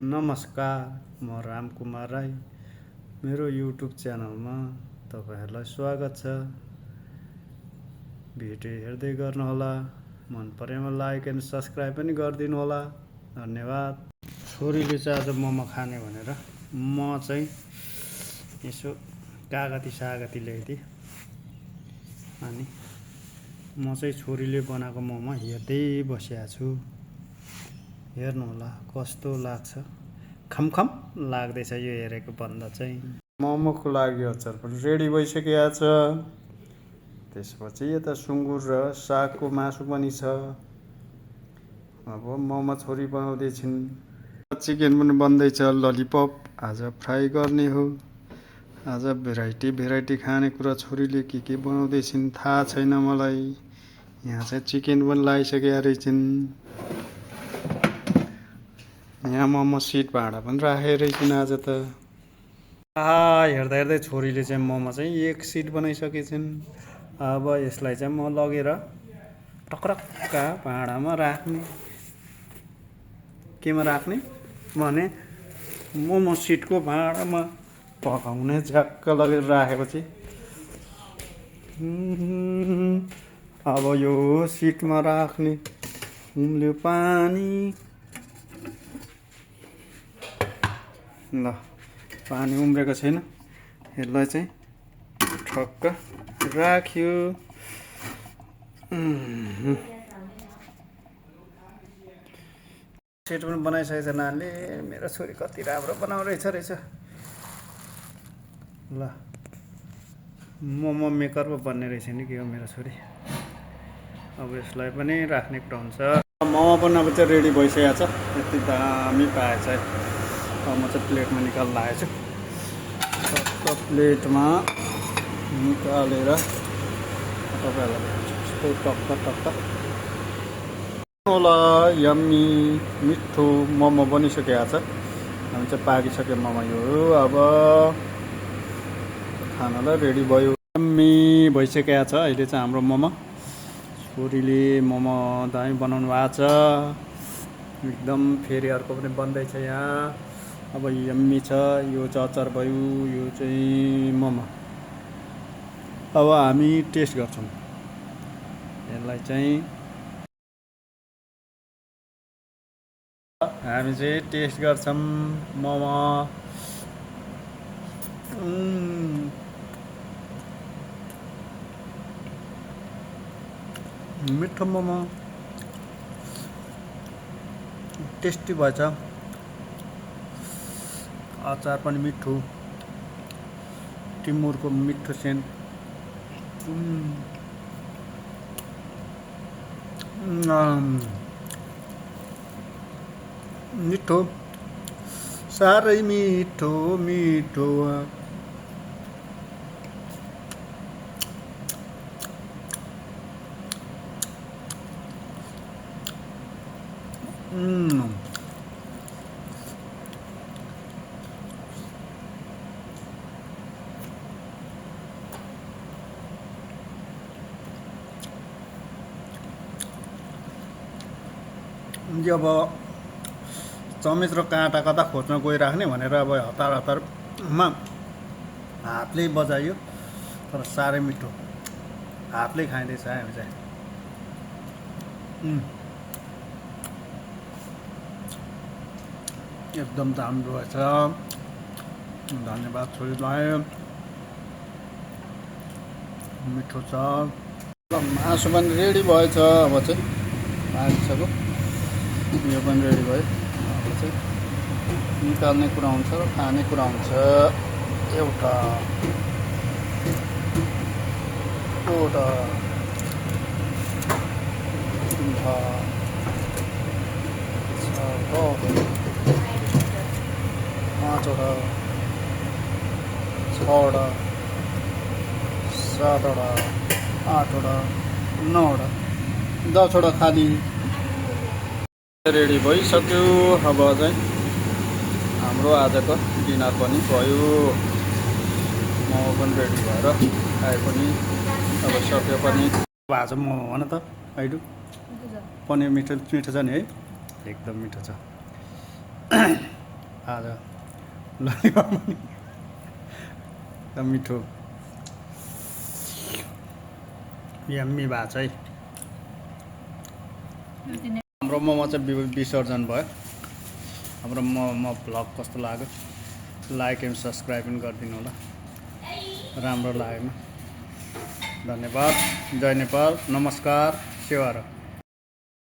नमस्कार, म रामकुमार राई। मेरो युट्युब च्यानलमा तपाईँहरूलाई स्वागत छ। भिडियो हेर्दै गर्नुहोला, मन परेमा लाइक एन्ड सब्सक्राइब पनि गरिदिनु होला। धन्यवाद। छोरीले चाहिँ आज मोमो खाने भनेर म चाहिँ यसो कागती सागती ल्याइदिएँ। अनि म चाहिँ छोरीले बनाएको मोमो हेर्दै बसिया छु। हेर्नुहोला कस्तो लाग्छ। खमखम लाग्दैछ यो हेरेको भन्दा चाहिँ। मोमोको लागि अचार पनि रेडी भइसकेको छ। त्यसपछि यता सुँगुर र सागको मासु पनि छ। अब मोमो छोरी बनाउँदैछिन्। चिकन पनि बन्दैछ, ललिपप आज फ्राई गर्ने हो। आज भेराइटी खानेकुरा छोरीले के बनाउँदैछिन् थाहा छैन मलाई। यहाँ चाहिँ चिकन पनि लगाइसकेका रहेछन्। यहाँ मोमो सिट भाँडा पनि राखेको रहेछन् आज त। हेर्दा हेर्दै छोरीले चाहिँ मोमो चाहिँ एक सिट बनाइसकेछन्। अब यसलाई चाहिँ म लगेर टक्रक्का भाँडामा राख्ने। केमा राख्ने भने मोमो सिटको भाँडामा पकाउने। झ्याक्क लगेर राखेपछि अब यो सिटमा राख्ने। उम्ल्यो पानी। ल पानी उम्रेको छैन, यसलाई चाहिँ ठक्क राख्यो। सेट पनि बनाइसकेछ नानीले। मेरो छोरी कति राम्रो बनाउँदैछ रहेछ। ल मोमो मेकर पो बन्ने रहेछ नि के हो मेरो छोरी। अब यसलाई पनि राख्ने कुरा हुन्छ। मोमो पनि अब चाहिँ रेडी भइसकेको छ। यति दामी पाएछ। अब म चाहिँ प्लेटमा निकाल्न लागेको छु। प्लेटमा निकालेर तपाईँहरूलाई यस्तो टक्क होला। यम्मी मिठो मोमो बनिसकेको छ। हामी चाहिँ पाकिसक्यो मोमो यो। अब खानालाई रेडी भयो। यम्मी भइसकेको छ अहिले चाहिँ हाम्रो मोमो। छोरीले मोमो दामी बनाउनु भएको छ एकदम। फेरि अर्को पनि बन्दैछ यहाँ। अब यम्मी छ। यो चाहिँ अचार भयो, यो चाहिँ मोमो। अब हामी टेस्ट गर्छौँ यसलाई चाहिँ। हामी चाहिँ टेस्ट गर्छौँ मोमो। मिठो मोमो, टेस्टी भएछ। अचार पनि मिठो, टिमुरको मिठो सेन्ट। मिठो, साह्रै मिठो। अब चम्च र काँटा कता खोज्न गइराख्ने भनेर अब हतारमा हातले बजायो। तर साह्रै मिठो, हातले खाइँदैछ हामी चाहिँ। एकदम राम्रो रहेछ। धन्यवाद छोरीलाई, मिठो छ। मासु पनि रेडी भएछ। अब चाहिँ पाकिसक्यो, यो पनि रेडी भयो। अब चाहिँ निकाल्ने कुरा हुन्छ र खाने कुरा हुन्छ। एउटा पाँचवटा, छवटा, सातवटा, आठवटा, नौवटा, 10वटा खाली रेडी भइसक्यो। अब चाहिँ हाम्रो आजको डिनर पनि भयो। मोमो पनि रेडी भएर खाए पनि अब सक्यो पनि। आज मोमो भन त आइडु। पनिर मिठो छ नि है, एकदम मिठो छ। आज ललिपप पनि एकदम मिठो यम्मी भएको छ है। हाम्रो मोमो चाहिँ विसर्जन भयो। हाम्रो मोमो भ्लग कस्तो लाग्यो लाइक एन्ड सब्सक्राइब पनि गरिदिनु होला राम्रो लागेमा। धन्यवाद। जय नेपाल। नमस्कार। सेवा र